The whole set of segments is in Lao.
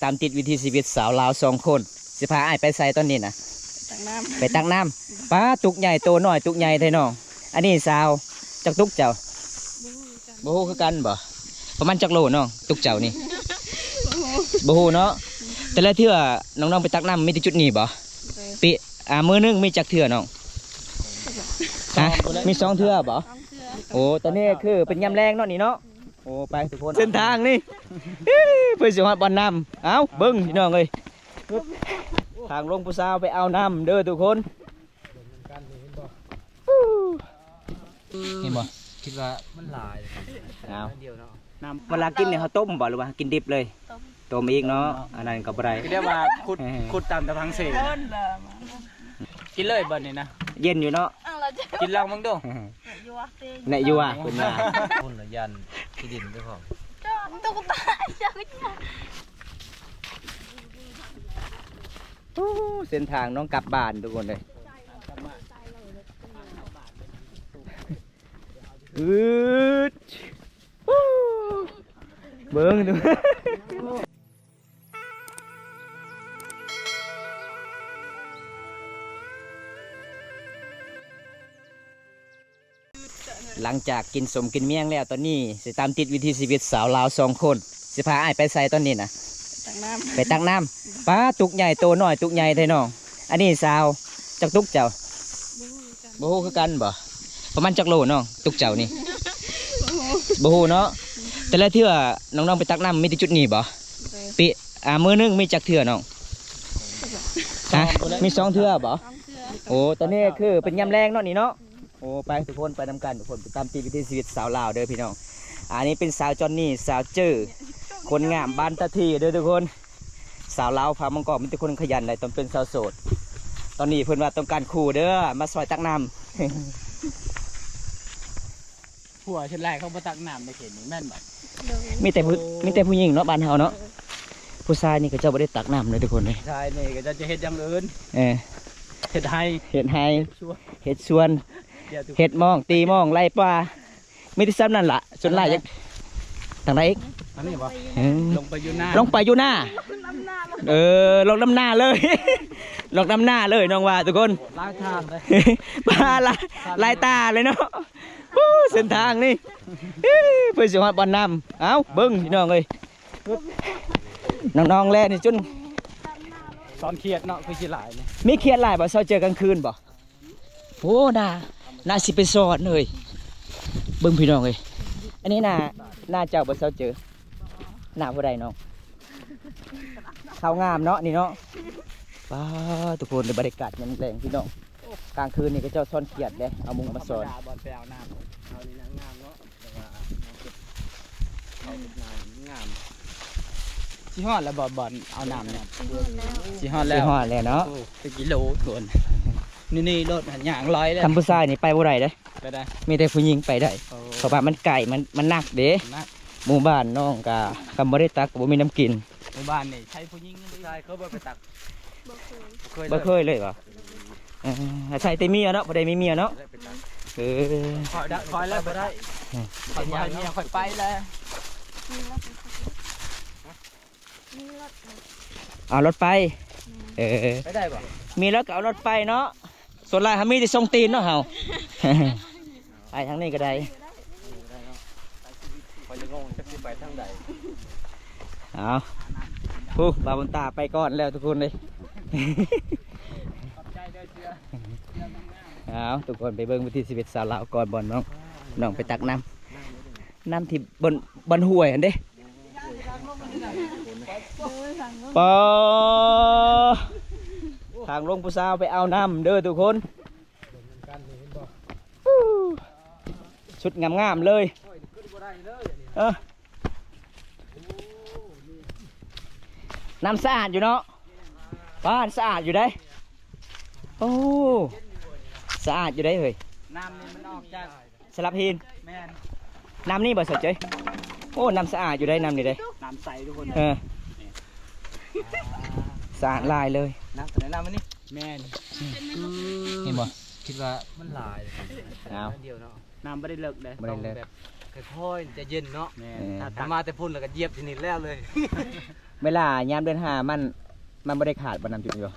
ຕາມຕິດວິຖີຊີວິດສາວລາວສອງຄົນ. ຊິພາອ້າຍໄປໃສຕອນນີ້ນະ? ຕັກນ້ຳ ໄປຕັກນ້ຳ. ປ້າ ຕຸກໃຫຍ່ໂຕນ້ອຍ ຕຸກໃຫຍ່ແທ້ນ້ອງ. ອັນນີ້ສາວຈັກຕຸກເຈົ້າ? ບໍ່ຮູ້ຄືກັນບໍ່? ປະມານຈັກໂລນ້ອງ ຕຸກເຈົ້ານີ້? ບໍ່ຮູ້ເນາະ. ແຕ່ລະເທື່ອນ້ອງໆໄປຕັກນ້ຳມີແຕ່ຈຸດນີ້ບໍ່? ປີ ອ່າ ມື້ໜຶ່ງມີຈັກເທື່ອນ້ອງ? ຮະ ມີສອງເທື່ອບໍ່? ໂອ້ ຕອນນີ້ຄືເປັນຍາມແລງເນາະນີ້ເນາະ. ໂອ້ ໄປທຸກຄົນ ເສັ້ນທາງນີ້ ເອີ ເພື່ອຊິຮອດບ່ອນນ້ຳ. ເອົ້າ ເບິ່ງພີ່ນ້ອງເອີຍ ທາງລົງຜູ້ສາວໄປເອົານ້ຳເດີທຸກຄົນ. ເຫັນບໍ່? ຄິດວ່າມັນຫຼາຍ. ເອົາ ດຽວເນາະ. ນ້ຳ ເວລາກິນນີ້ເຮົາຕົ້ມບໍ່ ຫຼືວ່າກິນດິບເລີຍ? ຕົ້ມ ຕົ້ມອີກເນາະ. ອັນນັ້ນກໍບໍ່ໄດ້ ກໍເອີ້ນວ່າຂຸດ ເອີ ຂຸດຕາມຕະພັງເສນ. ກິນເລີຍບັດນີ້ນະ. ເຢັນຢູ່ເນາະ. ກິນລອງເບິ່ງດູ. ແນະຢູ່ວ່າ ເພິ່ນວ່າ ພຸ້ນລະຢ້ານຂີ້ດິນເຈົ້າຂອງ. ໂອ້ ເສັ້ນທາງນ້ອງກັບບ້ານທຸກຄົນເອີຍ. ອືດ ເບິ່ງດູ. ຫຼັງຈາກກິນສົ້ມກິນໝ້ຽງແລ້ວ ຕອນນີ້ຊິຕາມຕິດວິຖີຊີວິດສາວລາວສອງຄົນ. ຊິພາອ້າຍໄປໃສຕອນນີ້ນະ? ຕັກນ້ຳ ໄປຕັກນ້ຳ. ປ້າ ຕຸກໃຫຍ່ໂຕນ້ອຍ ຕຸກໃຫຍ່ແທ້ນ້ອງ. ອັນນີ້ສາວຈັກຕຸກເຈົ້າ? ບໍ່ຮູ້ຄືກັນ ບໍ່ຮູ້ຄືກັນບໍ່? ປະມານຈັກໂລນ້ອງ ຕຸກເຈົ້ານີ້? ບໍ່ຮູ້ ບໍ່ຮູ້ເນາະ. ແຕ່ລະເທື່ອນ້ອງໆໄປຕັກນ້ຳມີແຕ່ຈຸດນີ້ບໍ່? ໂດຍ ປີ ອ່າ ມື້ໜຶ່ງມີຈັກເທື່ອນ້ອງ? ຮະ ມີສອງເທື່ອບໍ່? ສອງເທື່ອ. ໂອ້ ຕອນນີ້ຄືເປັນຍາມແລງເນາະນີ້ເນາະ. ໂອ້ ໄປທຸກຄົນ ໄປນຳກັນທຸກຄົນ ໄປຕາມຕິດວິຖີຊີວິດສາວລາວເດີພີ່ນ້ອງ. ອັນນີ້ເປັນສາວຈອນນີ ສາວເຈີ ຄົນງາມບ້ານຕາທີເດີທຸກຄົນ. ສາວລາວພາມັງກອກມີແຕ່ຄົນຂະຫຍັນໃດ໋ ຕ້ອງເປັນສາວໂສດ. ຕອນນີ້ເພິ່ນວ່າຕ້ອງການຄູ່ເດີ ມາຊ່ອຍຕັກນ້ຳ. ຜົວສ່ວນຫຼາຍເຂົາບໍ່ຕັກນ້ຳໃນເຂດນີ້ແມ່ນບໍ່? ໂດຍ ມີແຕ່ຜູ້ ໂອ້ ມີແຕ່ຜູ້ຍິງເນາະ ບ້ານເຮົາເນາະ. ຜູ້ຊາຍນີ້ເຂົາເຈົ້າບໍ່ໄດ້ຕັກນ້ຳເລີຍທຸກຄົນເອີຍ. ຊາຍນີ້ເຂົາເຈົ້າຈະເຮັດຢ່າງອື່ນ. ເອີ ເຮັດໄຮ່ ເຮັດໄຮ່ ເຮັດສວນ ເຮັດໝອງ ຕີໝອງ ໄລ່ປາ ມີແຕ່ສ່ຳນັ້ນລະ. ສ່ວນຫຼາຍ ທາງໃດອີກ? ອັນນີ້ບໍ່? ເອີ ລົງໄປຢູ່ໜ້າ ລົງໄປຢູ່ໜ້າ. ເອີ ລົງນຳໜ້າເລີຍ ລົງນຳໜ້າເລີຍນ້ອງວ່າທຸກຄົນ. ຫຼາຍທາງເລີຍ ປາ ຫຼາຍ ຫຼາຍຕາເລີຍເນາະ. ໂອ້ ເສັ້ນທາງນີ້ ເອີ ເພື່ອຊິຮອດບ່ອນນ້ຳ. ເອົ້າ ເບິ່ງພີ່ນ້ອງເອີຍ ນ້ອງໆແລ່ນນີ້ຈົນ ສອນຂຽດເນາະ ຄືຊິຫຼາຍນີ້. ມີຂຽດຫຼາຍບໍ່? ເຈົ້າເຈີກາງຄືນບໍ່? ໂອ້ ໜ້າ ໜ້າຊິໄປສອນເອີຍ. ເບິ່ງພີ່ນ້ອງເອີຍ ອັນນີ້ໜ້າ ໜ້າເຈົ້າບໍ່ ສາວເຈີ? ໜ້າຜູ້ໃດນ້ອງ? ຂາວງາມເນາະນີ້ເນາະ. ປ້າ ທຸກຄົນ ເບິ່ງບັນຍາກາດຍາມແລງພີ່ນ້ອງ. ກາງຄືນນີ້ເຂົາເຈົ້າສອນຂຽດເດ້ ເອົາມຸງມາສອນ. ທຳມະດາບ່ອນໄປເອົານ້ຳ ເອົານີ້ນະງາມເນາະ ແຕ່ວ່າເອົາເຮັດ ເອົາເຮັດນ້ຳງາມ. ຊິຮອດແລ້ວບໍ່ ບ່ອນເອົານ້ຳນີ້? ຊິຮອດແລ້ວ ຊິຮອດແລ້ວເນາະ. ໂອ້ ເປັນກິໂລຄົນ ນີ້ໆ ລົດຫັ້ນຍ່າງລອຍເລີຍ. ຄັນຜູ້ຊາຍນີ້ໄປບໍ່ໄດ້ເດ້ ໄປໄດ້ ມີແຕ່ຜູ້ຍິງໄປໄດ້. ໂອ້ ເພາະວ່າມັນໄກ ມັນ ມັນໜັກເດ້ ມັນໜັກ. ໝູ່ບ້ານນ້ອງກະ ຄັນບໍ່ໄດ້ຕັກກະບໍ່ມີນ້ຳກິນ. ໝູ່ບ້ານນີ້ໃຊ້ຜູ້ຍິງ ຜູ້ຊາຍເຂົາບໍ່ໄປຕັກ? ບໍ່ເຄີຍ ບໍ່ເຄີຍເລີຍ ບໍ່ເຄີຍເລີຍຫວາ? ເອີ ອາໄສແຕ່ເມຍເນາະ ຜູ້ໃດມີເມຍເນາະ. ເອີ ຂ້ອຍ ຂ້ອຍແລ້ວບໍ່ໄດ້ ຂ້ອຍບໍ່ໃຫ້ເມຍຂ້ອຍໄປແລ້ວ. ເອົາລົດໄປ ເອີ ໄປໄດ້ບໍ່? ມີລົດກໍເອົາລົດໄປເນາະ. ສ່ວນຫຼາຍເຮົາມີແຕ່ສົ່ງຕີນເນາະເຮົາ. ໄປທາງນີ້ກໍໄດ້ ຂ້ອຍລະງົງຈັກຊິໄປທາງໃດ. ເອົາ ຜູ້ບ່າວບຸນຕາໄປກ່ອນແລ້ວທຸກຄົນເອີຍ. ເອົາ ທຸກຄົນໄປເບິ່ງວິຖີຊີວິດສາວລາວກ່ອນ ບ່ອນນ້ອງ ນ້ອງໄປຕັກນ້ຳ ນ້ຳທີ່ບ່ອນ ບ່ອນຫ້ວຍຫັ້ນເດ້. ປາ ທາງລົງຜູ້ສາວໄປເອົານ້ຳເດີທຸກຄົນ. ຊຸດງາມໆເລີຍ ເອີ ນ້ຳສະອາດຢູ່ເນາະ. ປາ ສະອາດຢູ່ເດ້. ໂອ້ ສະອາດຢູ່ເດ້ເຮີ້ຍ. ນ້ຳນີ້ມັນອອກຈາກ ສະຫຼັບຫີນ. ແມ່ນ. ນ້ຳນີ້ບໍ່ ສາວເຈີຍ? ໂອ້ ນ້ຳສະອາດຢູ່ເດ້ ນ້ຳນີ້ເດ້ ນ້ຳໃສທຸກຄົນ. ເອີ ສະອາດຫຼາຍເລີຍ. ນ້ຳ ນ້ຳອັນນີ້. ແມ່ນ. ເຫັນບໍ່? ຄິດວ່າມັນຫຼາຍ. ເອົາ ດຽວເນາະ ນ້ຳບໍ່ໄດ້ເລິກເດ້ ບໍ່ໄດ້ເລິກ ຕ້ອງແບບຄ່ອຍໆ ໃຈເຢັນເນາະ. ແມ່ນ. ເອີ ຖ້າ ຖ້າມາແຕ່ພຸ້ນແລ້ວກໍຢຽບທີ່ນີ້ແລ້ວເລີຍ. ເວລາຍາມເດືອນຫ້າມັນ ມັນບໍ່ໄດ້ຂາດບໍ່ ນ້ຳຈຸດນີ້ບໍ່?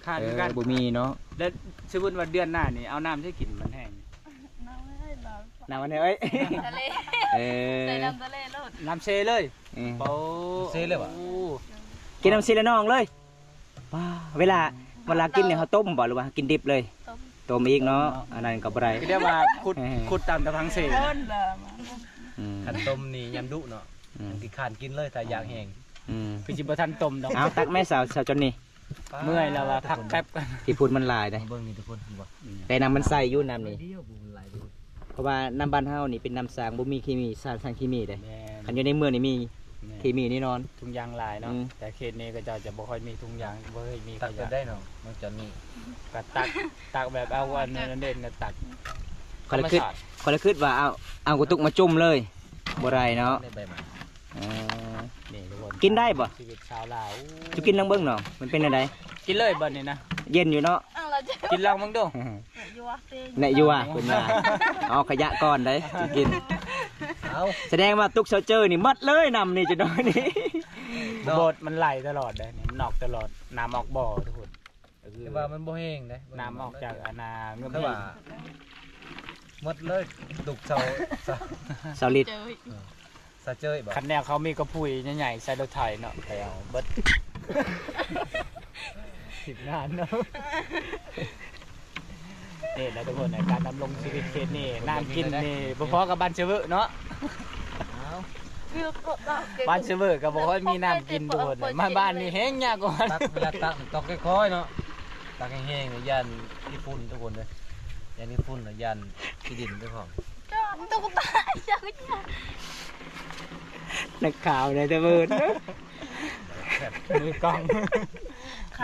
ຂາດຄືກັນ ເອີ ບໍ່ມີເນາະ. ແລ້ວສົມມຸດວ່າເດືອນໜ້ານີ້ເອົານ້ຳໃສກິນມັນແຫ້ງ? ນ້ຳໃຫ້ເອີຍ ນ້ຳອັນນີ້ເອີຍ ທະເລ ເອີ ໃສ່ນ້ຳທະເລໂລດ ນ້ຳເຊເລີຍ. ອືມ ໂອ້ ເຊເລີຍຫວາ? ໂອ້ ກິນນ້ຳເຊແລ້ວນ້ອງເລີຍ. ປ້າ ເວລາ ເວລາກິນນີ້ເຮົາຕົ້ມບໍ່ ຫຼືວ່າກິນດິບເລີຍ? ຕົ້ມ ຕົ້ມອີກເນາະ. ອັນນັ້ນກໍບໍ່ໄດ້ ຄືແບບວ່າຂຸດ ເອີ ຂຸດຕາມຕະພັງເຊ. ອືມ ຄັນຕົ້ມນີ້ຍາມດຸເນາະ ອືມ ມັນຊິຄ້ານກິນເລີຍ ຖ້າຢາກແຫ້ງ. ອືມ ຄືຊິບໍ່ທັນຕົ້ມດອກ. ເອົາ ຕັກແມ່ສາວ ສາວຈອນນີ້. ເມື່ອຍແລ້ວວ່າພັກແປັບກ່ອນ. ທີ່ພຸ້ນມັນຫຼາຍເດ້ ເບິ່ງນີ້ທຸກຄົນ ເຫັນບໍ່? ອືມ ແຕ່ນ້ຳມັນໃສຢູ່ ນ້ຳນີ້ ເພາະວ່ານ້ຳບ້ານເຮົານີ້ເປັນນ້ຳສາງ ບໍ່ມີເຄມີ ສານ ສານເຄມີເດ້. ແມ່ນ ຄັນຢູ່ໃນເມືອງນີ້ມີ ແມ່ນ ເຄມີແນ່ນອນ. ທຸງຢາງຫຼາຍເນາະ. ອືມ ແຕ່ເຂດນີ້ເຂົາເຈົ້າຈະບໍ່ຄ່ອຍມີທຸງຢາງ ບໍ່ເຄີຍມີ ຕັກໄດ້ເນາະ ນ້ອງຈອນນີ້. ກໍຕັກ ຕັກແບບເອົາອັນນັ້ນເດັ່ນ ຕັກ ຂ້ອຍລະຄິດ ຂ້ອຍລະຄິດວ່າເອົາ ເອົາກະຕຸກມາຈຸ່ມເລີຍ ບໍ່ໄດ້ເນາະ. ເອີ ນີ້ທຸກຄົນ ກິນໄດ້ບໍ່? ຊີວິດຊາວລາວ. ຈຸກິນລອງເບິ່ງເນາະ ມັນເປັນແນວໃດ? ກິນເລີຍບັດນີ້ນະ ເຢັນຢູ່ເນາະ. ກິນລອງເບິ່ງດູ. ແນະຢູ່ວ່າ ເພິ່ນວ່າ ເອົາຂະຍະກ່ອນໄດ໋ ຈຶ່ງກິນ. ເອົາ ສະແດງວ່າຕຸກເຊົາເຈີນີ້ໝົດເລີຍ ນ້ຳນີ້ຈະໜ້ອຍນີ້. ບໍ່ ມັນໄຫຼຕະຫຼອດເດ້ ມັນອອກຕະຫຼອດ ນ້ຳອອກບໍ່ທຸກຄົນ. ແຕ່ວ່າມັນບໍ່ແຫ້ງເດ້ ນ້ຳອອກຈາກອັນນ່າເງືອບ ຄືວ່າໝົດເລີຍ ຕຸກເຊົາ ເຊົາ ເຊົາລິດ. ເອີ ສະເຈີຍບໍ່? ຄັນແນວເຂົາມີກະພຸຍໃຫຍ່ໆ ໃສ່ລົດໄຖເນາະ ໄປເອົາເບິດ ທີມງານເນາະ. ນີ້ແຫຼະທຸກຄົນ ໃນການດຳລົງຊີວິດເຂດນີ້ ນ້ຳກິນນີ້ບໍ່ພໍກັບບ້ານເຊເວີເນາະ. ເອົາ ບ້ານເຊເວີກໍບໍ່ຄ່ອຍມີນ້ຳກິນທຸກຄົນ ມາບ້ານນີ້ແຮງຍາກກວ່າ. ຕັກ ເວລາຕັກຕ້ອງຄ່ອຍໆເນາະ ຕັກແຮງໆ ຢ້ານຂີ້ຝຸ່ນທຸກຄົນເດີ ຢ້ານຂີ້ຝຸ່ນ ຢ້ານຂີ້ດິນເຈົ້າຂອງ. ຕຸກຕາ ຈັກ ນັກຂ່າວໄດ້ແຕ່ເບິ່ງ ມືກ້ອງ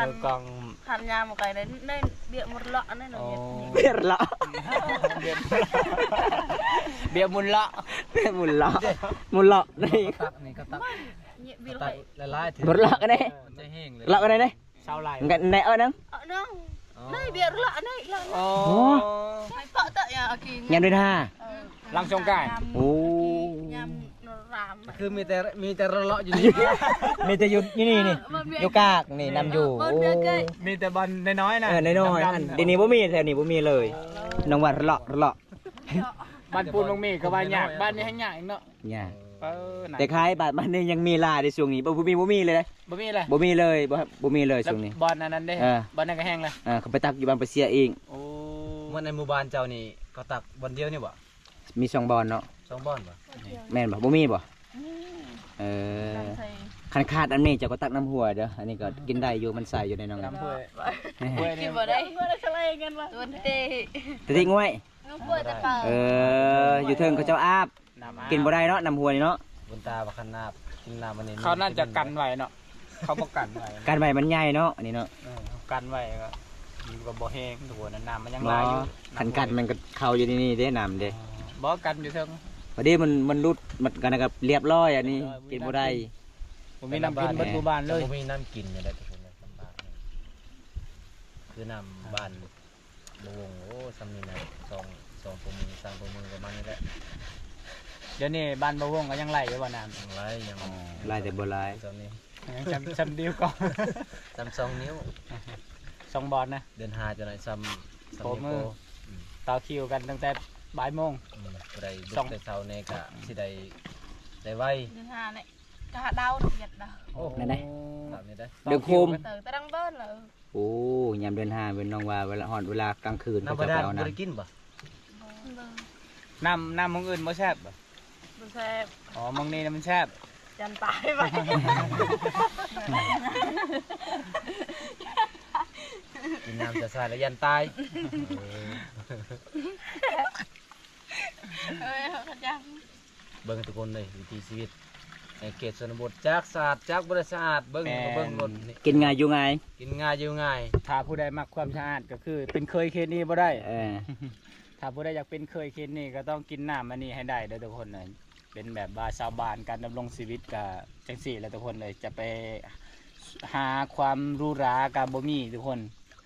ມືກ້ອງ. ຄັນຍາມໄກໄດ້ ໄດ້ເບຍມຸນເລາະ ອັນນັ້ນເນາະ. ເບຍມຸນເລາະ ເບຍມຸນເລາະ ເບຍມຸນເລາະ ມຸນເລາະ. ນີ້ກໍຕັກ ນີ້ກໍຕັກ ຕັກຫຼາຍໆ ເຖື ເລາະກັນເດ້ ເອີ ມັນຈະແຫ້ງເລີຍ ເລາະກັນເດ້. ຊາວຫຼາຍ ແນ່ເອີຍນາງ ເອີ ນ້ອງ ໄດ້ເບຍເລາະ ໄດ້ເລາະ. ໂອ້ ໃຫ້ເປາະເຕາະ ຍາມເດືອນຫ້າ ເອີ ຫຼັງສົງການ. ໂອ້ ຍາມ ຄືມີແຕ່ ມີແຕ່ເລາະໆຢູ່ນີ້ ມີແຕ່ຢູ່ ຢູ່ນີ້ນີ້ ເອີ ຢູ່ກາກນີ້ ນ້ຳຢູ່. ໂອ້ ມີແຕ່ບ່ອນນ້ອຍໆນະ ເອີ ນ້ອຍໆ ດຽວນີ້ບໍ່ມີ ແຖວນີ້ບໍ່ມີເລີຍ. ນ້ອງວ່າເລາະ ເລາະ ບ້ານປູນບັກໝີ່ກໍວ່າຍາກ ບ້ານນີ້ແຮ່ງຍາກອີກເນາະ. ຍາກ ເອີ ແຕ່ຂາຍບ້ານ ບ້ານນີ້ຍັງມີຫຼາຍໃນຊ່ວງນີ້ ບໍ່ ບໍ່ມີ ບໍ່ມີເລີຍ ບໍ່ມີເລີຍ ບໍ່ມີເລີຍ ບໍ່ ບໍ່ມີເລີຍຊ່ວງນີ້. ບ່ອນອັນນັ້ນເດ້ ເອີ ບ່ອນນັ້ນກໍແຫ້ງແລ້ວ. ເອີ ເຂົາໄປຕັກຢູ່ບ້ານປາເຊຍອີກ. ໂອ້ ເໝືອນໃນໝູ່ບ້ານເຈົ້ານີ້ ເຂົາຕັກບ່ອນດຽວນີ້ບໍ່? ມີສອງບ່ອນເນາະ. ສອງບ່ອນບໍ່? ແມ່ນບໍ່? ບໍ່ມີບໍ່? ອືມ ເອີ ຄັນຂາດອັນນີ້ເຈົ້າກໍຕັກນ້ຳຫ້ວຍເດີ ອັນນີ້ກໍກິນໄດ້ຢູ່ ມັນໃສຢູ່ໃນໜອງ. ນ້ຳຫ້ວຍ ຫ້ວຍນີ້ ກິນບໍ່ໄດ້ ບໍ່ໄດ້ສະໄລກັນວ່າ ຕົວເຕະ ຕະຕິງໄວ້. ນ້ຳຫ້ວຍແຕ່ເກົ່າ ເອີ ຢູ່ເທິງເຂົາເຈົ້າອາບ ນ້ຳອາບ ກິນບໍ່ໄດ້ເນາະ ນ້ຳຫ້ວຍນີ້ເນາະ. ບຸນຕາວ່າຄັນອາບ ກິນນ້ຳອັນນີ້ ເຂົາໜ້າຈະກັນໄວ້ເນາະ. ເຂົາບໍ່ກັນໄວ້ ກັນໄວ້ມັນໃຫຍ່ເນາະ ອັນນີ້ເນາະ. ເອີ ກັນໄວ້ກໍ ມັນກໍບໍ່ແຫ້ງ ທຸກຄົນ ນ້ຳມັນຍັງຫຼາຍຢູ່. ຄັນກັນມັນກໍເຂົ້າຢູ່ໃນນີ້ເດ້ ນ້ຳເດ້. ອໍ ບໍ່ ກັນຢູ່ເທິງ ພໍດີມັນ ມັນຫຼຸດ ມັນກັນກໍລຽບຮ້ອຍ ອັນນີ້ກິນບໍ່ໄດ້. ບໍ່ມີນ້ຳກິນເບິດໝູ່ບ້ານເລີຍ ບໍ່ມີນ້ຳກິນນີ້ແຫຼະ ທຸກຄົນ ລຳບາກ. ຄືນ້ຳບ້ານ ບໍ່ວົງ ໂອ້ ຊ່ຳນີ້ນະ ສອງ ສອງກວ່າໝື່ນ ສາມກວ່າໝື່ນປະມານນີ້ແຫຼະ. ດຽວນີ້ບ້ານບໍ່ວົງກໍຍັງໄຫຼຢູ່ບໍ່ນ້ຳ? ຍັງໄຫຼ ຍັງ ອໍ ໄຫຼແຕ່ບໍ່ຫຼາຍ ຊ່ຳນີ້ ຍັງຊ່ຳ ຊ່ຳນິ້ວກ້ອງ ຊ່ຳສອງນິ້ວ ສອງບ່ອນນະ. ເດືອນຫ້າຈະໄດ້ຊ່ຳ ຊ່ຳນິ້ວໂປ້. ອືມ ຕໍ່ຄິວກັນຕັ້ງແຕ່ບ່າຍໂມງ. ອືມ ຜູ້ໃດລຸກແຕ່ເຊົ້າແດ່ກໍຊິໄດ້ ໄດ້ໄວ. ເດືອນຫ້ານີ້ກະດາວ ເດືອນດາວ. ໂອ້ ນັ້ນແຫຼະ ຕາມນີ້ໄດ້ ເດືອນໂຄມ ເອີ ຕາດັງເບິ່ນລະ. ໂອ້ ຍາມເດືອນຫ້າເປັນນ້ອງວ່າ ເວລາ ຮອດເວລາກາງຄືນ ນ້ຳ ເຂົາ ບາດານ ເຈົ້າເອົາ ບໍ່ໄດ້ກິນບໍ່? ນ້ຳ ນ້ຳໝ່ອງອື່ນບໍ່ແຊບບໍ່? ບໍ່ແຊບ. ອໍ ໝ່ອງນີ້ນະມັນແຊບ ຢ້ານຕາຍໄປ ກິນນ້ຳຈະຊາແລ້ວຢ້ານຕາຍ. ເອີ ເອີ ເຂົາຈະ ເບິ່ງທຸກຄົນເລີຍ ວິຖີຊີວິດໃນເຂດຊົນນະບົດ ຈັກສະອາດ ຈັກບໍ່ໄດ້ສະອາດ. ເບິ່ງ ແມ່ນ ເບິ່ງລົດນີ້ ກິນງ່າຍຢູ່ງ່າຍ ກິນງ່າຍຢູ່ງ່າຍ. ຖ້າຜູ້ໃດມັກຄວາມສະອາດກໍຄືເປັນເຄີຍເຂດນີ້ບໍ່ໄດ້. ເອີ ຖ້າຜູ້ໃດຢາກເປັນເຄີຍເຂດນີ້ກໍຕ້ອງກິນນ້ຳອັນນີ້ໃຫ້ໄດ້ເດີທຸກຄົນເອີຍ. ເປັນແບບວ່າຊາວບ້ານ ການດຳລົງຊີວິດກໍຈັ່ງຊີ້ແຫຼະທຸກຄົນເອີຍ. ຈະໄປຫາຄວາມຫຼູຫຼາກໍບໍ່ມີທຸກຄົນ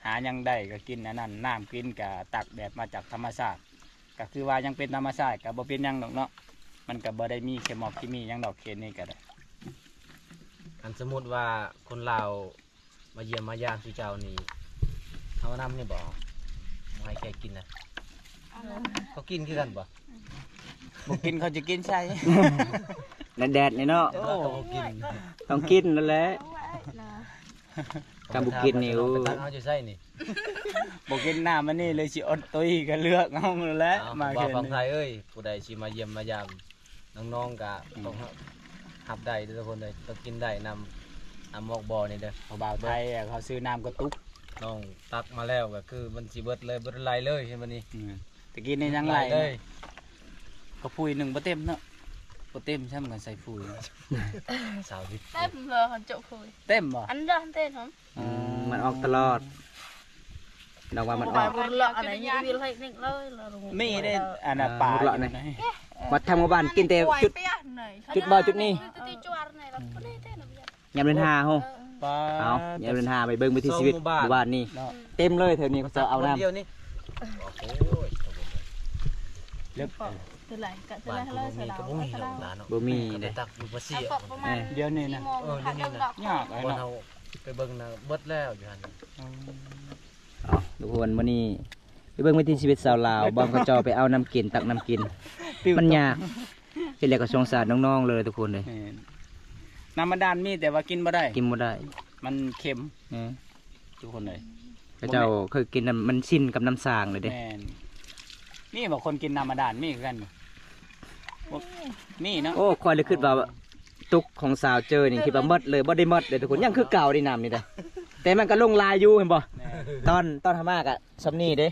ຫາຫຍັງໄດ້ກໍກິນອັນນັ້ນ. ນ້ຳກິນກໍຕັກແບບມາຈາກທຳມະຊາດ ກໍຄືວ່າຍັງເປັນທຳມະຊາດ ກໍບໍ່ເປັນຫຍັງດອກເນາະ. ມັນກໍບໍ່ໄດ້ມີເຄມອກເຄມີຫຍັງດອກ ເຂດນີ້ກໍໄດ້. ຄັ ສົມມຸດວ່າຄົນລາວມາຢ້ຽມມາຢາມສູ່ເຈົ້ານີ້ ເອົານຳນີ້ບໍ່? ບໍ່ໃຫ້ແຂກກິນນະ? ເຂົາກິນຄືກັນບໍ່? ບໍ່ກິນເຂົາຈະກິນໃສ່ ແດດໆນີ້ເນາະ. ໂອ້ ເຂົາບໍ່ກິນ ຕ້ອງກິນນັ້ນແຫຼະ. ເອົາໄວ້ນະ ຄັນບໍ່ກິນນີ້ ໂອ້ ໄປຕັກເອົາຢູ່ໃສນີ້? ບໍ່ກິນນ້ຳອັນນີ້ເລີຍ ຊິອົດຕຸ້ຍ ກໍເລືອກເອົາແຫຼະ. ເອົາ ມາ ບ່າວຝັ່ງໄທເອີຍ ຜູ້ໃດຊິມາຢ້ຽມມາຢາມ ນ້ອງໆ ກໍ ອືມ ຕ້ອງຮັບໄດ້ເດີທຸກຄົນເດີ ຕ້ອງກິນໄດ້ນ້ຳ ນ້ຳໝອກບໍ່ນີ້ເດີ. ຜູ້ບ່າວໄທເຂົາຊື້ນ້ຳກະຕຸກ ນ້ອງຕັກມາແລ້ວກໍຄືມັນຊິເບິດເລີຍ ເບິດໄຫຼເລີຍ ເຫັນບໍ່ນີ້? ອືມ ຕະກີ້ນີ້ຍັງໄຫຼເລີຍ. ກະພຸ້ຍໜຶ່ງບໍ່ເຕັມເນາະ ບໍ່ເຕັມຊ້ຳກັນໃສ່ພຸ້ຍ ຊາວລິດ. ເຕັມເລີຍ ເຂົາເຈາະພຸ້ຍ ເຕັມບໍ່? ອັນເດີ ເຕັມ. ອືມ ມັນອອກຕະຫຼອດ ນ້ອງວ່າມັນອອກ. ມີເດ້ ອັນນ່າ ປາຢູ່ໃນ ມາທາງໝູ່ບ້ານກິນແຕ່ຈຸດ ຈຸດບໍ່ຈຸດນີ້. ຍາມເດືອນຫ້າໂຫ ປາ ເອົາ ຍາມເດືອນຫ້າໄປເບິ່ງວິຖີຊີວິດໝູ່ບ້ານນີ້ ເຕັມເລີຍແຖວນີ້ ເຂົາເຈົ້າເອົານ້ຳ. ໂອ້ຍ ເລິກ ບໍ່ມີເດ້ ດຽວນີ້ນະ ຍາກເນາະ ເຮົາໄປເບິ່ງນະ ເບິດແລ້ວຢູ່ຫັ້ນ. ເອົາ ທຸກຄົນ ມື້ນີ້ໄປເບິ່ງວິຖີຊີວິດຊາວລາວ ບ່ອນເຂົາເຈົ້າໄປເອົານ້ຳກິນ ຕັກນ້ຳກິນ ມັນຍາກ ເຮັດແລ້ວກໍສົງສານນ້ອງໆເລີຍທຸກຄົນເລີຍ. ແມ່ນ ນ້ຳບາດານມີ ແຕ່ວ່າກິນບໍ່ໄດ້ ກິນບໍ່ໄດ້ ມັນເຄັມ. ເອີ ທຸກຄົນເລີຍ ເຂົາເຈົ້າເຄີຍກິນນ້ຳ ມັນຊິນກັບນ້ຳສ້າງເລີຍເດ້. ແມ່ນ ມີບໍ່ຄົນກິນນ້ຳບາດານ ມີຄືກັນບໍ່? ມີເນາະ. ໂອ້ ຂ້ອຍເລີຍຄິດວ່າຕຸກຂອງສາວເຈີນີ້ ຄິດວ່າໝົດເລີຍ ບໍ່ໄດ້ໝົດເດ້ທຸກຄົນ ຍັງຄືເກົ່າເດ້ນ້ຳນີ້ເດ້ ແຕ່ມັນກໍລົງຫຼາຍຢູ່ ເຫັນບໍ່? ແມ່ນ ຕອນ ຕອນເຮົາມາກໍສ່ຳນີ້ເດ້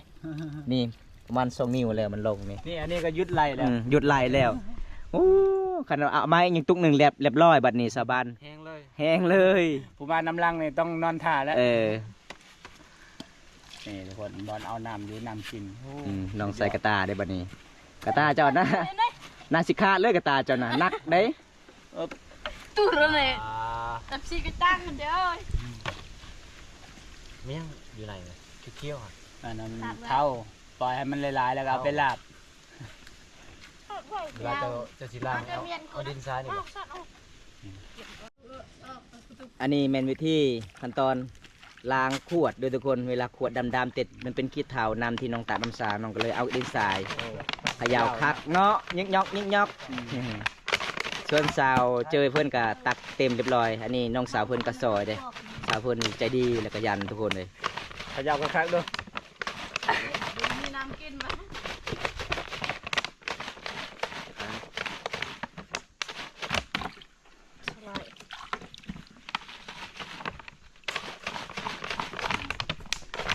ນີ້ປະມານສອງນິ້ວແລ້ວ ມັນລົງນີ້ ນີ້ ອັນນີ້ກໍຢຸດໄຫຼແລ້ວ. ອືມ ຢຸດໄຫຼແລ້ວ. ໂອ້ ຄັນເອົາມາອີກຍັງຕຸກໜຶ່ງ ລຽບ ລຽບຮ້ອຍ ບັດນີ້ຊາວບ້ານ ແຮງເລີຍ ແຮງເລີຍ. ຜູ້ມານຳຫຼັງນີ້ຕ້ອງນອນຖ້າແລ້ວ. ເອີ ນີ້ທຸກຄົນ ບ່ອນເອົານ້ຳຢູ່ນ້ຳກິນ. ໂອ້ ອືມ ນ້ອງໃສ່ກະຕ່າເດ້ບັດນີ້ ກະຕ່າເຈົ້ານະ ໜ້າຊິຂາດເລີຍ ກະຕ່າເຈົ້ານະ ໜັກເດ້. ຕູເລີຍ ອ່າ ຕັບຊີກະຕັງເດີ. ແມ່ນຫຍັງຢູ່ໃນນະ ຂຽວໆຫັ້ນ? ອັນນັ້ນເທົາ ປ່ອຍໃຫ້ມັນຫຼາຍໆ ແລ້ວກໍເອົາໄປລາບ. ເວລາເຈົ້າ ເຈົ້າຊິລ້າງ ເອົາ ເອົາດິນຊາຍນີ້ບໍ່? ອັນນີ້ແມ່ນວິທີຂັ້ນຕອນລ້າງຂວດເດີທຸກຄົນ. ເວລາຂວດດຳໆ ຕິດ ມັນເປັນຂີ້ເຖົ້ານຳທີ່ນ້ອງຕັກນ້ຳສາ ນ້ອງກໍເລີຍເອົາດິນຊາຍ ເຂົາເຍົາຄັກເນາະ ຍິກຍອກ ຍິກຍອກ. ອືມ ສ່ວນສາວເຈີຍເພິ່ນກໍຕັກເຕັມຮຽບຮ້ອຍ. ອັນນີ້ນ້ອງສາວເພິ່ນກໍຊ່ອຍເດ້ ສາວເພິ່ນໃຈດີ ແລ້ວກໍຢັນທຸກຄົນເລີຍ. ເຂົາເຍົາຄັກໆເດີ. ມີນ້ຳກິນບໍ່?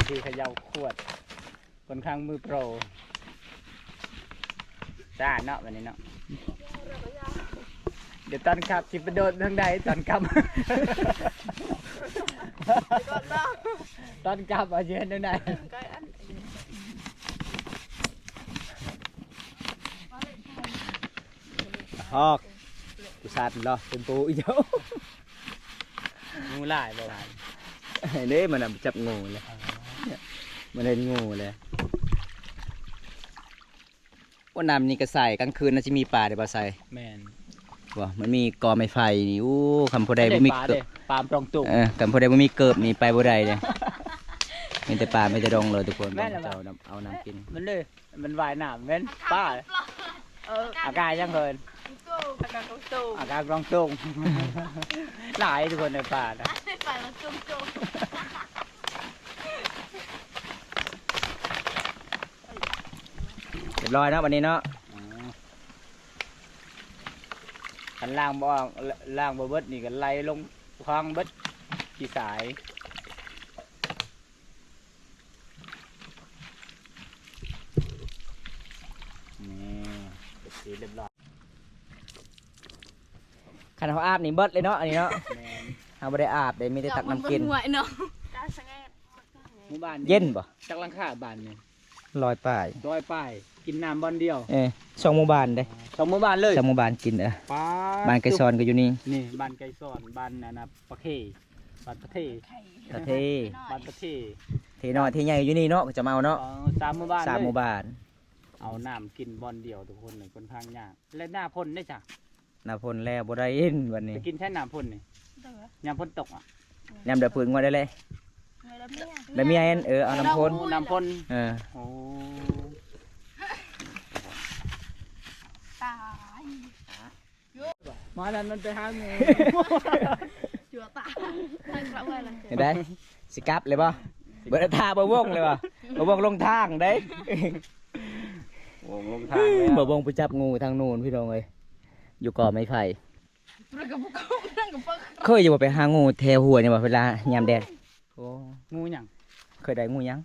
ທີ່ເຂົາເຍົາຂວດ ຂ້ອນຂ້າງມືໂປຣ ສະອາດເນາະ ບັດນີ້ເນາະ. ດຽວຕອນກັບຊິໄປໂດດທາງໃດຕອນກັບ? ຕອນກັບວ່າຊິເຮັດແນວໃດ? ຮອກ ກູຊາດເນາະ ເປັນປູອີກແລ້ວ. ງູຫຼາຍບໍ່? ຫຼາຍເດ້ ມັນນະຈັບງູເລີຍ. ອໍ ມັນເຫັນງູເລີຍ. ໂອ້ ນ້ຳນີ້ກໍໃສ ກາງຄືນໜ້າຊິມີປາເດ້ບໍ່ໃສ? ແມ່ນ ບໍ່ ມັນມີກໍໄມ້ໄຟນີ້. ໂອ້ ຄັນຜູ້ໃດບໍ່ມີເກີບ ປາມປອງຕຸງ ເອີ ຄັນຜູ້ໃດບໍ່ມີເກີບນີ້ໄປບໍ່ໄດ້ເດ້. ມີແຕ່ປ່າມີແຕ່ດົງເລີຍທຸກຄົນ. ແມ່ນແລ້ວ ເຈົ້າເອົານ້ຳກິນ ມັນເດ້ ມັນວ່າຍນ້ຳແມ່ນປາ. ເອີ ອາກາດຫຍັງເພິ່ນ? ອາກາດກອງໂຕງ ອາກາດກອງໂຕງ. ຫຼາຍທຸກຄົນໃນປ່ານະ ປາກອງໂຕງ. ຮຽບຮ້ອຍເນາະ ບັດນີ້ເນາະ. ອືມ ຄັນລ້າງບໍ່ອອກ ລ້າງບໍ່ເບິດນີ້ກໍໄຫຼລົງຄອງເບິດ ຂີ້ຊາຍ. ນີ້ ເປັນທີ່ຮຽບຮ້ອຍ. ຄັນເຮົາອາບນີ້ເບິດເລີຍເນາະ ອັນນີ້ເນາະ. ແມ່ນ ເຮົາບໍ່ໄດ້ອາບເດ້ ມີແຕ່ຕັກນ້ຳກິນ. ໝູ່ບ້ານ ເຢັນບໍ່? ຈັກຫຼັງຄາບ້ານນີ້? ຮ້ອຍປາຍ ຮ້ອຍປາຍ ກິນນ້ຳບ່ອນດຽວ. ເອີ ສອງໝູ່ບ້ານເດ້ ສອງໝູ່ບ້ານເລີຍ ສອງໝູ່ບ້ານກິນ. ເອີ ບ້ານໄກສອນກໍຢູ່ນີ້ ນີ້ ບ້ານໄກສອນ ບ້ານອັນນ່າ ປະເທ ບ້ານປະເທ ປະເທ ບ້ານປະເທ ເທນ້ອຍເທໃຫຍ່ຢູ່ນີ້ເນາະ ເຂົາຈະມາເອົາເນາະ. ອໍ ສາມໝູ່ບ້ານ ສາມໝູ່ບ້ານ ເອົານ້ຳກິນບ່ອນດຽວທຸກຄົນເລີຍ ຂ້ອນຂ້າງຍາກ. ແລະໜ້າຝົນເດ້ຊະ? ໜ້າຝົນແລ້ວບໍ່ໄດ້ກິນບັດນີ້. ໄປກິນໃສໜ້າຝົນນີ້? ຍາມຝົນຕົກອະ ຍາມດຳຟືນງົວໄດ້ເລີຍ ແລ້ວເມຍ ເອີ ເອົານ້ຳພົ່ນ ນ້ຳພົ່ນ ເອີ ໂອ້ ຕາຍ ມານັ້ນມັນໄປຫາງູ ຈົວຕາ ເຫັນໄດ໋ ຊິກັບເລີຍບໍ່? ບໍ່ໄດ້ຖ້າບ່າວວົງເລີຍບໍ່? ບ່າວວົງລົງທາງເດ້ ວົງລົງທາງແລ້ວ ບ່າວວົງໄປຈັບງູທາງໂນ້ນ ພີ່ນ້ອງເອີຍ ຢູ່ກໍໄມ້ໄຜ່. ເຄີຍຢູ່ບໍ່ ໄປຫາງູແຖວຫ້ວຍນີ້ບໍ່ ເວລາຍາມແດດ? ໂອ້ ງູຫຍັງ? ເຄີຍໄດ້ງູຫຍັງ?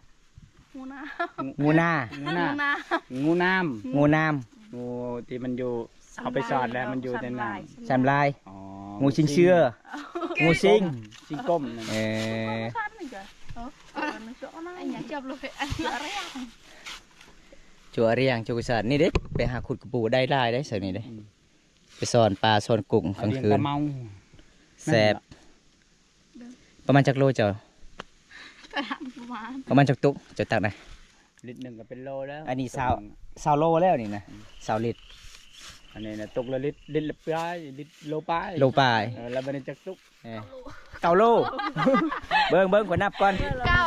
ງູນາ ງູນາ ງູນາ ງູນາມ ງູນາມ ງູທີ່ມັນຢູ່ ເອົາໄປສອດແລ້ວມັນຢູ່ໃນນ້ຳ ສຳລາຍ ອໍ ງູຊິງເຊືອ ງູຊິງ ຊິງກົມ ເອີ ຈົວອະຣຽງ ຈົວອະຣຽງ ຈຸກະສານ ນີ້ເດ້ ໄປຫາຂຸດກະປູໄດ້ຫຼາຍເດ້ ໃສ່ນີ້ເດ້ ອືມ ໄປສອນປາສອນກຸ້ງກາງຄືນ ແຊບ ປະມານຈັກໂລເຈົ້າ? ປະມານ ປະມານຈັກຕຸກ ເຈົ້າຕັກນະ? ລິດໜຶ່ງກໍເປັນໂລແລ້ວ ອັນນີ້ຊາວ ຊາວໂລແລ້ວນີ້ນະ ອືມ ຊາວລິດ ອັນນີ້ນະ ຕົກລະລິດ ລິດລະປາຍ ລິດໂລປາຍ ໂລປາຍ ເອີ ແລ້ວບັດນີ້ຈັກຕຸກ? ເອີ ເກົ້າໂລ ເບິ່ງ ເບິ່ງ ຂ້ອຍນັບກ່ອນ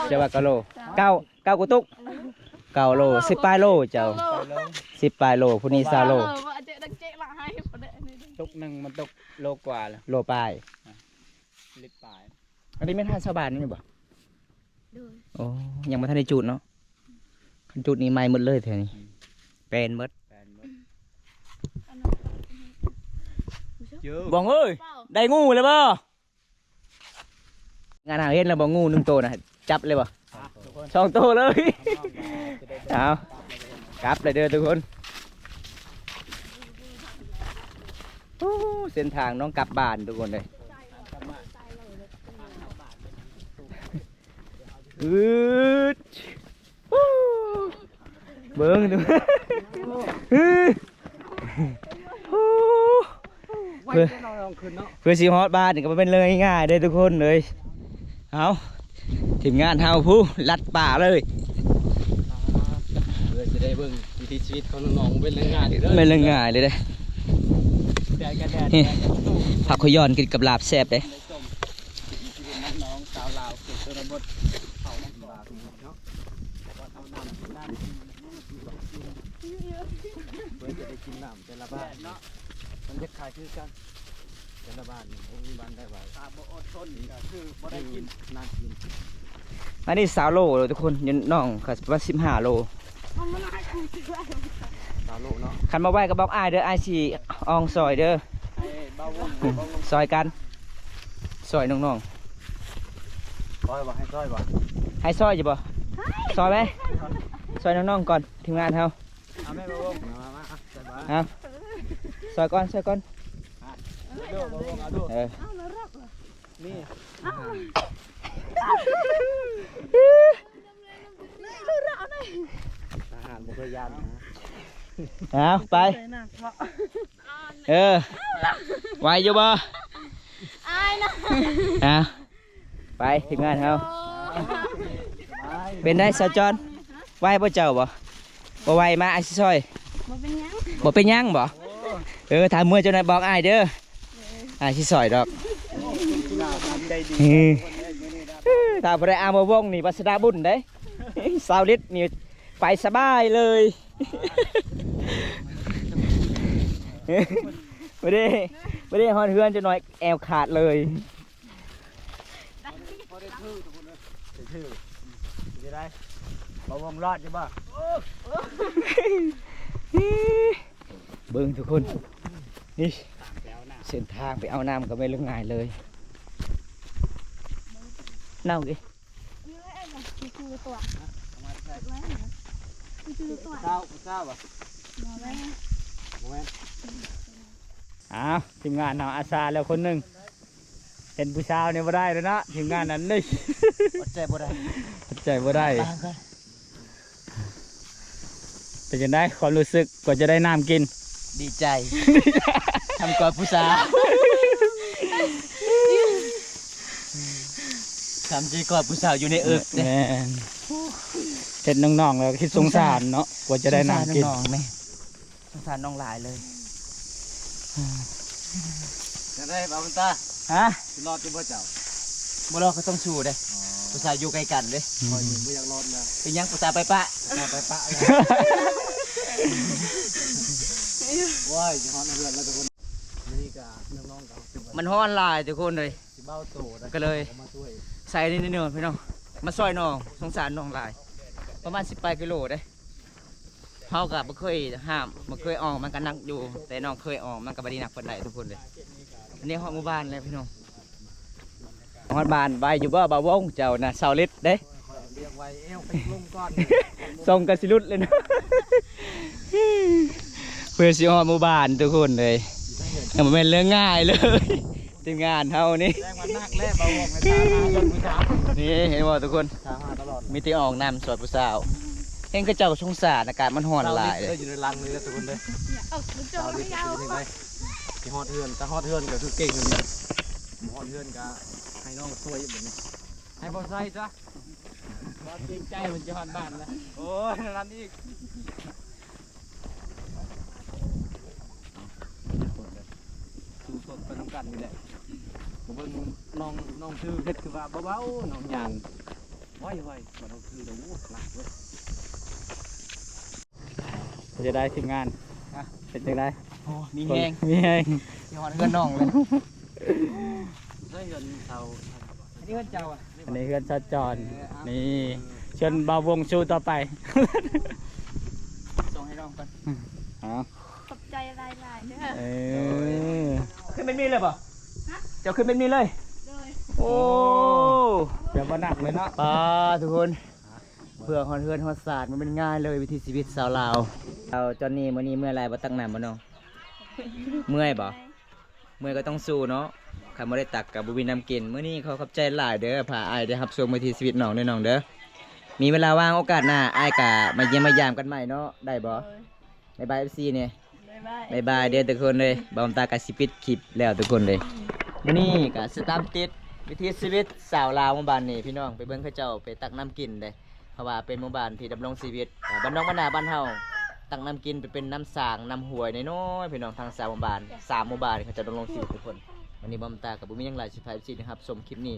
ເຈົ້າວ່າເກົ້າໂລ ເກົ້າ ເກົ້າກວ່າຕຸກ ເກົ້າໂລ ສິບປາຍໂລເຈົ້າ ເກົ້າໂລ ສິບປາຍໂລ ຜູ້ນີ້ຊາວໂລ ຕຸກໜຶ່ງມັນຕົກໂລກວ່າລະ ໂລປາຍ ລິດປາຍ ອັນນີ້ແມ່ນຮ້ານຊາວບ້ານນີ້ບໍ່? ໂດຍ ໂອ້ ຍັງບໍ່ທັນໄດ້ຈູດເນາະ ຄັນຈູດນີ້ໄໝ້ໝົດເລີຍແຖວນີ້ ອືມ ແປນໝົດ ແປນໝົດ ເຈີ ບອງເອີຍ ໄດ້ງູແລ້ວບໍ່? ງານຫາເຫັນແລ້ວບໍ່ ງູໜຶ່ງໂຕນະ ຈັບເລີຍບໍ່? ອ່ະ ສອງໂຕເລີຍ ເອົາ ກັບເລີຍເດີທຸກຄົນ ໂອ້ ເສັ້ນທາງນ້ອງກັບບ້ານທຸກຄົນເອີຍ ອືດ ເບິ່ງດູ ເພື່ອ ເພື່ອຊິຮອດບ້ານນີ້ກໍບໍ່ແມ່ນເລື່ອງງ່າຍເດ້ທຸກຄົນເອີຍ ເອົາ ທີມງານເຮົາຜູ້ລັດປ່າເລີຍ ເພື່ອຊິໄດ້ເບິ່ງວິຖີຊີວິດຂອງນ້ອງໆ ເປັນເລື່ອງງ່າຍເດີ ເປັນເລື່ອງງ່າຍເລີຍເດ້ ແດດກໍແດດ ນີ້ ແດດກໍ ຜັກຂະຫຍອນກິນກັບລາບແຊບເດ້ ນ້ອງສາວລາວເຂດຊົນນະບົດ ເຂົາມາກ່ອນເນາະ ເພິ່ນຈະໄດ້ກິນນ້ຳແຕ່ລະບ້ານເນາະ ມັນຈະຄ້າຍຄືກັນ ແຕ່ລະບ້ານນີ້ບໍ່ມີບ້ານໃດວ່າ ຖ້າບໍ່ອົດທົນກໍຄືບໍ່ໄດ້ກິນ ນ້ຳກິນ ອັນນີ້ຊາວໂລທຸກຄົນ ຢູ່ໜອງກໍປະມານສິບຫ້າໂລ ຊາວໂລເນາະ ຄັນບໍ່ໄຫວກໍບອກອ້າຍເດີ ອ້າຍຊິອອງຊ່ອຍເດີ ຊ່ອຍກັນ ຊ່ອຍນ້ອງໆ ຊ່ອຍບໍ່ ໃຫ້ຊ່ອຍບໍ່ ໃຫ້ຊ່ອຍຢູ່ບໍ່ ຊ່ອຍໄໝ ຊ່ອຍນ້ອງໆກ່ອນ ທີມງານເຮົາ ເອົາແມ່ມາວົງ ມາ ມາ ມາ ຊ່ອຍບໍ່ ເອົາ ຊ່ອຍກ່ອນ ຊ່ອຍກ່ອນ ເອົາດູ ມາວົງ ເອົາດູ ເອີ ນີ້ ທະຫານບໍ່ເຄີຍຢ້ານນະ ເອົາໄປ ເອີ ໄຫວຢູ່ບໍ່? ອາຍນະ ເອົາໄປທີມງານເຮົາ ເປັນໄດສາວຈອນ ໄຫວບໍ່ເຈົ້າບໍ່? ບໍ່ໄຫວ ມາອ້າຍຊິຊ່ອຍ ບໍ່ເປັນຫຍັງ ບໍ່ເປັນຫຍັງບໍ່? ເອີ ຖ້າເມື່ອຍຈັ່ງໃດບອກອ້າຍເດີ ອ້າຍຊິຊ່ອຍດອກ ເອີ ຖ້າບໍ່ໄດ້ອ້າຍມາວົງນີ້ ວາສະນາບຸນເດ້ ຊາວລິດນີ້ໄປສະບາຍເລີຍ ບໍ່ໄດ້ ບໍ່ໄດ້ຮອດເຮືອນຈັກໜ້ອຍ ແອວຂາດເລີຍ ພໍໄດ້ຖືກ ຖືກ ເປັນຈັ່ງໃດ ບໍ່ວົງລອດຢູ່ບໍ່? ເບິ່ງທຸກຄົນ ນີ້ ເສັ້ນທາງໄປເອົານ້ຳກໍແມ່ນເລື່ອງງ່າຍເລີຍ ເນົ່າເດ ເຈົ້າ ເຈົ້າບໍ່? ບໍ່ແມ່ນ ບໍ່ແມ່ນ ອ້າວ ທີມງານເຮົາອາສາແລ້ວຄົນໜຶ່ງ ເຫັນຜູ້ສາວນີ້ບໍ່ໄດ້ແລ້ວເນາະ ທີມງານນັ້ນເດ້ ອດໃຈບໍ່ໄດ້ ອດໃຈບໍ່ໄດ້ ເປັນຈັ່ງໃດຄວາມຮູ້ສຶກກວ່າຈະໄດ້ນ້ຳກິນ? ດີໃຈ ທຳກອດຜູ້ສາວ ທຳໃຈກອດຜູ້ສາວຢູ່ໃນເອິກເດ້ ແມ່ນ ເຫັນນ້ອງໆແລ້ວຄິດສົງສານເນາະ ກວ່າຈະໄດ້ນ້ຳກິນ ສົງສານນ້ອງໆແມ່ ສົງສານນ້ອງຫຼາຍເລີຍ ຈັ່ງໃດບ່າວບຸນຕາ? ຮະ ຊິລອດຢູ່ບໍ່ເຈົ້າ? ບໍ່ລອດກໍຕ້ອງສູ້ເດ້. ອໍ ຜູ້ສາວຢູ່ໃກ້ກັນເດ້. ຂ້ອຍນີ້ບໍ່ຢາກລອດນະ. ເປັນຫຍັງຜູ້ສາວໄປປະ? ໄປປະ. ໂອ້ຍ ຊິຮອດເຮືອນແລ້ວທຸກຄົນ. ນີ້ກະນ້ອງໆ ກໍ ມັນຮ້ອນຫຼາຍທຸກຄົນເອີຍ. ຊິເບົາໂຕໄດ້ ກໍເລີຍ ເອົາມາຊ່ວຍ ໃສ່ນີ້ເນາະພີ່ນ້ອງ ມາຊ່ອຍນ້ອງ ສົງສານນ້ອງຫຼາຍ. ປະມານສິບປາຍກິໂລເດ້. ເຮົາກໍບໍ່ເຄີຍຫ້າມ ບໍ່ເຄີຍອອກ ມັນກໍໜັກຢູ່ ແຕ່ນ້ອງເຄີຍອອກ ມັນກໍບໍ່ໄດ້ໜັກປານໃດທຸກຄົນເດ້. ອັນນີ້ຮອດໝູ່ບ້ານແລ້ວພີ່ນ້ອງ. ຮອດບ້ານໄວຢູ່ບໍ່ ບ່າວວົງ? ເຈົ້ານະຊາວລິດເດ້. ຂ້ອຍລຽກໄວ ເອວໄປລົງກ່ອນ ສົ່ງກໍຊິຫຼຸດເລີຍນະ. ເພື່ອຊິຮອດໝູ່ບ້ານທຸກຄົນເອີຍ ຍັງບໍ່ແມ່ນເລື່ອງງ່າຍເລີຍ. ທີມງານເຮົານີ້ ແຈ້ງວ່າໜັກແລ້ວ ບ່າວວົງ ໃຫ້ຕາມຫາເພິ່ນຜູ້ສາວ. ນີ້ເຫັນບໍ່ທຸກຄົນ ຕາມຫາຕະຫຼອດ ມີແຕ່ອອກນຳຊ່ອຍຜູ້ສາວ. ເຫັນເຂົາເຈົ້າສົງສານ ອາກາດມັນຮ້ອນຫຼາຍເດ້. ຢູ່ໃນຫຼັງນີ້ແຫຼະທຸກຄົນເດ້. ເອົາ ເຈົ້າ ເຈົ້າ ເຈົ້າ ຊິຮອດເຮືອນ ຖ້າຮອດເຮືອນກໍຄືເກັ່ງຢູ່ນີ້. ບໍ່ຮອດເຮືອນກໍໃຫ້ນ້ອງຊ່ວຍຢູ່ບັດນີ້ ໃຫ້ບໍ່ໃສ່ຊະ. ບໍ່ເກງໃຈ ມັນຈະຮອດບ້ານແລ້ວ. ໂອ້ຍ ນັ້ນອີກ. ສູ້ຊົນໄປນຳກັນນີ້ແຫຼະ. ບໍ່ເບິ່ງນ້ອງ ນ້ອງຖືເຮັດຄືວ່າເບົາໆ ນ້ອງຍ່າງໄວໆ ວ່ານ້ອງຖືແລ້ວ ໂອ້ ໜັກເວີຍ. ເປັນຈັ່ງໃດທີມງານ? ຮະ? ເປັນຈັ່ງໃດ? ໂອ້ ມີແຮງ ມີແຮງ. ຊິຮອດເຮືອນນ້ອງແລ້ວ. ເຮືອນເຊົາ ອັນນີ້ເຮືອນເຈົ້າອະ? ອັນນີ້ເຮືອນຊາວຈອນ. ເອີ ເອົາ ນີ້ ເຊີນບ່າວວົງສູ້ຕໍ່ໄປ. ສົ່ງໃຫ້ນ້ອງກ່ອນ. ເອົາ ຂອບໃຈຫຼາຍໆເດີ. ເອີ ຂຶ້ນແບບນີ້ເລີຍບໍ່? ຮະ? ເຈົ້າຂຶ້ນແບບນີ້ເລີຍ? ໂດຍ. ໂອ້ ແບບບໍ່ໜັກເລີຍເນາະ. ປາ ທຸກຄົນ ເພື່ອຮອດເຮືອນຮອດຊາດ ມັນບໍ່ແມ່ນງ່າຍເລີຍ ວິຖີຊີວິດຊາວລາວ. ເອົາ ຈອນນີ້ ມື້ນີ້ເມື່ອຍຫຼາຍບໍ່? ຕັກນ້ຳບໍ່ນ້ອງ? ເມື່ອຍບໍ່? ເມື່ອຍກໍຕ້ອງສູ້ເນາະ. ຄັນບໍ່ໄດ້ຕັກກໍບໍ່ມີນ້ຳກິນ. ມື້ນີ້ຂໍຂອບໃຈຫຼາຍເດີ ພາອ້າຍໄດ້ຮັບຊົມວິຖີຊີວິດນ້ອງເດີນ້ອງເດີ. ມີເວລາວ່າງໂອກາດໜ້າ ອ້າຍກໍມາຢ້ຽມມາຢາມກັນໃໝ່ເນາະ ໄດ້ບໍ່? ໂດຍ. ບາຍບາຍ ເອັຟຊີ ແດ່. ບາຍບາຍ ບາຍບາຍເດີທຸກຄົນເດີ. ບ່າວຕາກໍຊິປິດຄລິບແລ້ວທຸກຄົນເດີ. ມື້ນີ້ກໍສະຕາມຕິດວິຖີຊີວິດຊາວລາວໝູ່ບ້ານນີ້ພີ່ນ້ອງ ໄປເບິ່ງເຂົາເຈົ້າໄປຕັກນ້ຳກິນເດ້. ເພາະວ່າເປັນໝູ່ບ້ານທີ່ດຳລົງຊີວິດ ເອີ ບ້ານນອກບ້ານນາບ້ານເຮົາ ຕັກນ້ຳກິນໄປເປັນນ້ຳສາງນ້ຳຫ້ວຍນ້ອຍໆ ພີ່ນ້ອງ ທັງສາມໝູ່ບ້ານ ສາມໝູ່ບ້ານເຂົາເຈົ້າດຳລົງຊີວິດທຸກຄົນ. ວັນນີ້ບ່າວຕາກໍບໍ່ມີຫຍັງຫຼາຍ ຊິພາເອັຟຊີໄດ້ຮັບຊົມຄລິບນີ້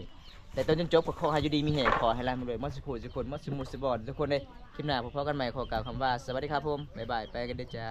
ແຕ່ຕົ້ນຈົນຈົບ ກໍຂໍໃຫ້ຢູ່ດີມີແຮງ ຂໍໃຫ້ລ່ຳໃຫ້ລວຍໝົດສູ່ຜູ້ສູ່ຄົນ ໝົດສູ່ໝູ່ສູ່ບ່ອນທຸກຄົນເດ້. ຄລິບໜ້າພໍ້ກັນໃໝ່ ຂໍກ່າວຄຳວ່າ ສະຫວັດດີຄັບຜົມ ບາຍບາຍ ໄປກັນເດີຈ້າ.